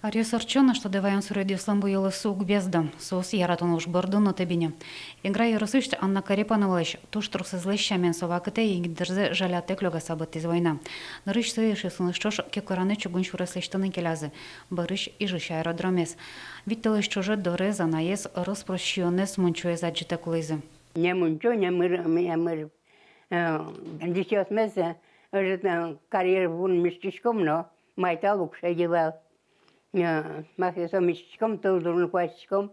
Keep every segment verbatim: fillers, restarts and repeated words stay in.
Аръёс ортчо но, тодэ ваён суредъёслэн буёлэзсы уг бездо. Соос яратоно уж бордын но тэбино. Игра ёросысь Анна Карипановалэсь туж тросэзлэсь сямен, со вакытэ егит дырзэ жалятэк лёгаса быдтӥз война. Нырысь сое эшъёсыныз ӵош Кекуранэ чугун сюрес лэсьтыны келязы, бӧрысь Ижысь аэродромез. Вить толэзь ӵоже дорез, анаез, рос-прос сиёнэз, мунчоез адӟытэк улӥзы. Не мунчо, не мыр, не мыр. Э, дӥсьёсмес, э, ӧжыт, э, карьер вылын миськиськом но, майтал уг шеды вал. Э, мар со, миськиськом, тыл дурын куасьтӥськом,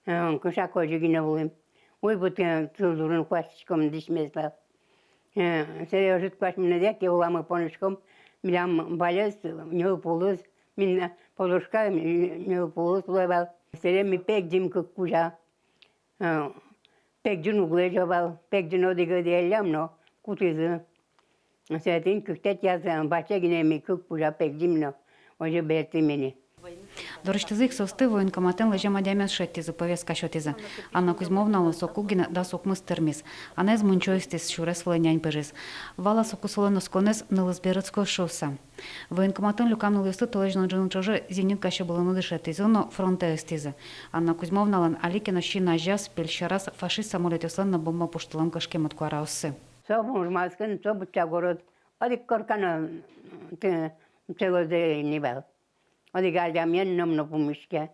э, кыӵе ке озьы гинэ улӥм. Уйбыт, э, тыл дурын куасьтӥськом дӥсьмес вал. Э, собере ӧжыт куасьмынэтӥ ке, уламы поныськом, милям валез, ньылпулыз, милям подушка, ньылпулыз луэ вал. Собере ми пегӟим кык кузя. Э, пегӟыны уг лэзё вал, пегӟыны одӥг-одӥг эллям но кутӥзы. Сэтӥн кыктэтӥяз ваче гинэ ми кык кузя пегӟим но, озьы бертӥм ини. Дорысьтызы ик соосты военкоматэн лэзем адямиос шедьтӥзы, повестка сётӥзы. Анна Кузьмовналы соку гинэ дас укмыс тырмиз. Анаез мунчо ыстӥз, сюрес вылэ нянь пыжиз. Вал-а соку солэн осконэз, нылыз берытскоз шуыса. Военкоматын люкам нылъёсты толэзь но ӝыны ӵоже зенит касьыбылыны дышетӥзы но фронтэ ыстӥзы. Анна Кузьмовналэн али ке но син азяз, пель сьӧраз, фашист самолётъёслэн но бомба пуштылэм кышкемыт куараоссы. Со Мурманскын, со Бутчагород, одӥг корка но, м, ты-, целодеи ни вал. Одӥг адямиен ном но пумиське.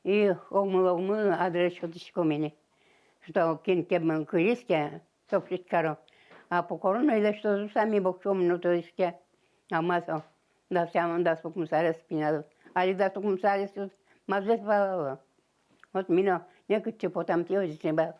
И огмылы-огмылы адрес сётӥськом ини. Что кин ке мон кылиз ке, сообщить каро. А похоронной лэсьтозы, сами боксём но тодӥське. А ма со, дас сямен, дас укмыс арес пинал. Али дас укмыс арес мазэс валало. Вот ми но некытчы потам, тӥ озьы ик вал.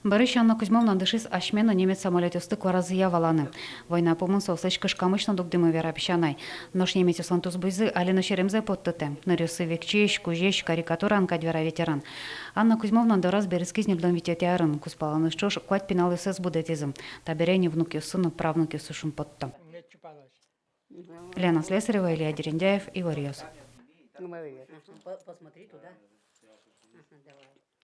Бӧрысь Анна Кузьмовна дышиз асьме но немец самолётъёсты куаразыя валаны. Война пумын соослэсь кышкамысь но дугдӥмы, вера песянай. Нош немецъёслэн тусбуйзы али но серемзэ поттытэ. Ныръёссы векчиесь, кузесь, карикатураен кадь, вера ветеран. Анна Кузьмовна дораз берытскиз ньыльдон витетӥ арын. Кузпаланыз ӵош куать пиналъёссэс будэтӥзы. Табере ини внукъёссы но правнукъёссы шумпотто. Лена Слесарева, Илья Дерендяев, «Иворъёс». По-, посмотри туда. Ага, давай.